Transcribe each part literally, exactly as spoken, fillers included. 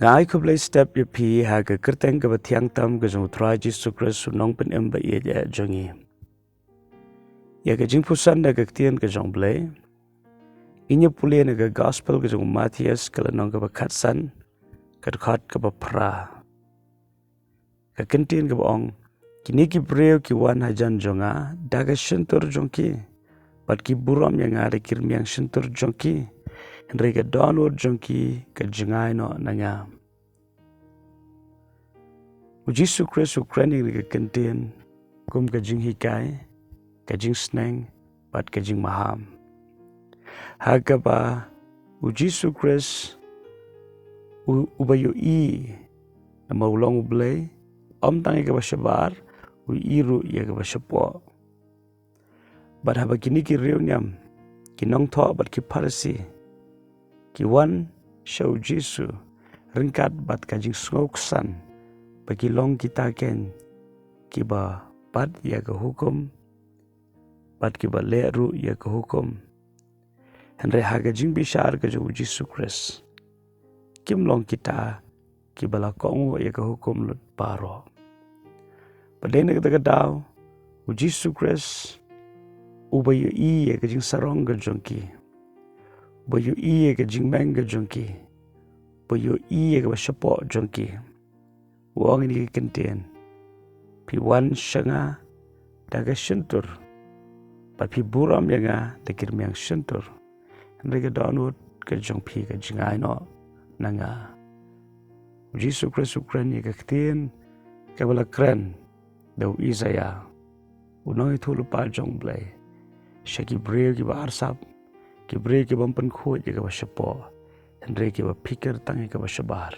Nga ai khublei step ïa phi ha ka kyrteng kaba thiang tam ka jong u Trai Jisu Khrist, u nongpynim ba ïeit jong ngi. Ïa ka jingpuson da ka ktien ka jong u Blei, ngi ïa pule na ka gospel ka jong u Mathaios ka lynnong kaba khatsan, ka dkhot kaba phra. Ka kyntien kaba ong, kine ki briew ki wan hajan jong nga da ka shyntur jong ki, bad ki burom ïa nga da ki rmiang shyntur jong ki, hynrei ka dohnud jong ki ka jngai noh na nga. U Jisu Khrist u kren ïa ka kyntien kum ka jinghikai, ka jingsneng, bad ka jingmaham. Ha kaba u Jisu Khrist u, uba ïohi namar u long u Blei, ym tang ïa kaba shabar, u ïohi ruh ïa kaba shapoh. Bad haba kine ki riewniam, ki nongthoh bad ki Pharisi, ki wan sha u Jisu ryngkat bad ka jingsngewksan ba ki long kita keiñ kiba bat ïa ka hukum, bad kiba leh ruh ïa ka hukum. Hynrei ha ka jingbishar ka jong u Jisu Khrist, kim long kita kiba la kohnguh ïa ka hukum lut baroh. Bad dei na kata ka daw, u Jisu Khrist uba ïohi ïa ka jingsarong ka jong ki, uba ïohi ïa ka jingmeng ka jong ki, uba ïohi ïa kaba shapoh jong ki, u ong ïa kine ki kyntien, phi wan sha nga da ka shyntur, bad phi burom ïa nga da ki rmiang shyntur, hynrei ka dohnud ka jong phi ka jngai noh na nga. U Jisu Khrist u kren ïa ka ktien kaba la kren da u Isaïah, u nongïathuhlypa jong u Blei, sha ki briew kiba arsap, ki briew kiba ym pynkhuid ïa kaba shapoh, hynrei kiba phikir tang ïa kaba shabar.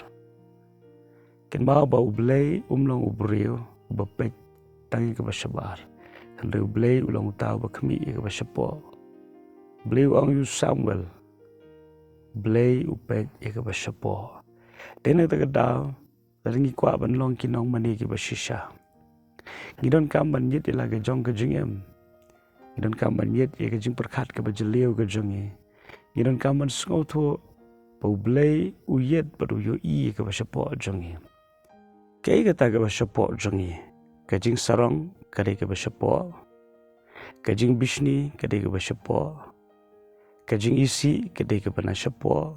Kynmaw ba u Blei um long u briew uba peit tang ïa kaba shabar, hynrei u Blei u long uta uba khmih ïa kaba shapoh. U Blei u ong ïa u Samuel, u Blei u peit ïa kaba shapoh. Dei na kata ka daw, lada ngi kwah ban long ki nongmane kiba shisha, ngi donkam ban ïit ïa la ka jong ka jingim. Ngi donkam ban ïit ïa ka jingpyrkhat kaba jylliew ka jong ngi. Ngi donkam ban sngewthuh ba u Blei u ïit bad u ïohi ïa kaba shapoh jong ngi. Kaei kata kaba shapoh jong ngi? Ka jingsarong ka dei kaba shapoh. Ka jingbishni ka dei kaba shapoh. Ka jingisih ka dei kaba na shapoh.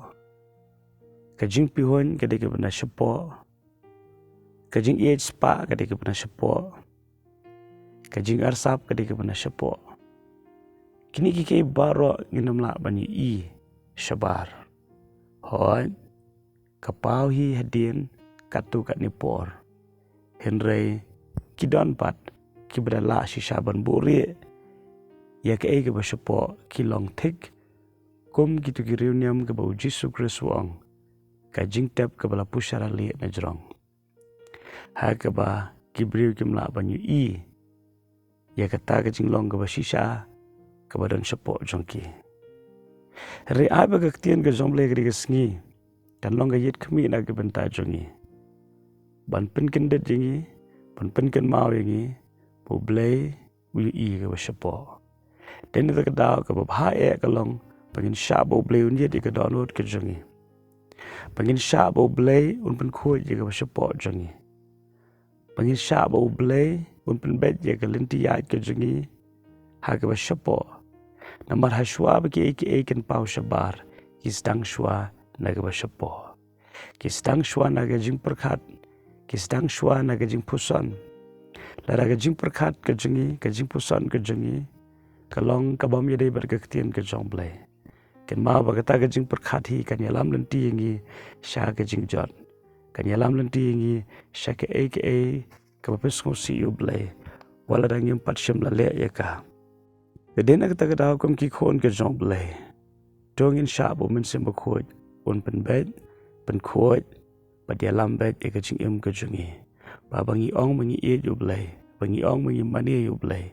Ka jingpihuiñ ka dei kaba na shapoh. Ka jingïeit spah ka dei kaba na shapoh. Ka jingarsap ka dei kaba na shapoh. Kine kiei kiei baroh ngin ym lah ban ïohi shabar. Hooid, ka paw hi hadien katto katne por. Hynrei ki don pat kiba da lah shisha ban buhrieh ïa kaei kaba shapoh, ki long thik kum kito ki riewniam kaba u Jisu Khrist u ong, ka jingtep kaba la pyrshah lieh na jrong. Ha kaba ki briew kim lah ban ïohi ïa kata ka jinglong kaba shisha kaba don shapoh jong ki. Hynrei ai ba ka ktien ka jong u Blei ha kane ka sngi kan long ka ïit khmih na ka bynta jong ngi, ban pynkyndit ïa ngi, ban pynkynmaw ïa ngi ba u Blei u ïohi ïa kaba shapoh. Dei na kata ka daw kaba bha eh ka long ba ngin shah ba u Blei un ïit ïa ka dohnud ka jong ngi, ba ngin shah ba u Blei un pynkhuid ïa kaba shapoh jong ngi, ba ngin shah ba u Blei un pynbeit ïa ka lynti ïaid ka jong ngi ha kaba shapoh. Namar ha shuwa ba kiei kiei kin paw shabar, ki sdang shuwa na kaba shapoh. Ki sdang shuwa na ka jingpyrkhat, ki sdang shuwa na ka jingpuson. Lada ka jingpyrkhat ka jong ngi, ka jingpuson ka jong ngi ka long kaba ym ïadei bad ka ktien ka jong u Blei, kynmaw ba kata ka jingpyrkhat hi kan ïalam lynti ïa ngi sha ka jingjot, kan ïalam lynti ïa ngi sha kaei kaei kaba pynsngewsih ïa u Blei, wat lada ngim pat shym la leh ïa ka. Te dei na kata ka daw kum ki khun ka jong u Blei, to ngin shah ba u Mynsiem Bakhuid un pynbeit, pynkhuid bad ïalam beit ïa ka jingim ka jong ngi. Ba haba ngi ong ba ngi ïeit ïa u Blei, ba ngi ong ba ngi mane ïa u Blei,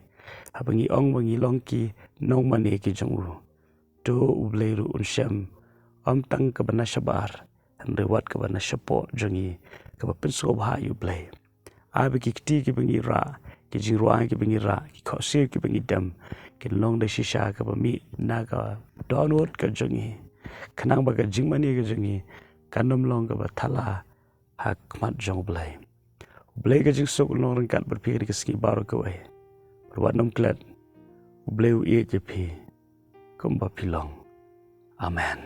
haba ngi ong ba ngi long ki nongmane ki jong u, to u Blei ruh un shem ym tang kaba na shabar, hynrei wat kaba na shapoh jong ngi, kaba pynsngewbha ïa u Blei. Ai ba ki kti kiba ngi rah, ki jingrwai kiba ngi rah, ki khohsiew kiba ngi dem, kin long da shisha kaba mih na ka dohnud ka jong ngi, khnang ba ka jingmane ka jong ngi kan ym long kaba thala ha khmat jong U Blei. U Blei ka jingsuk un long ryngkat bad phi ha kane ka sngi baroh kawei. Bad wat nym klet, U Blei u ïeit ïa phi kumba phi long. Amen.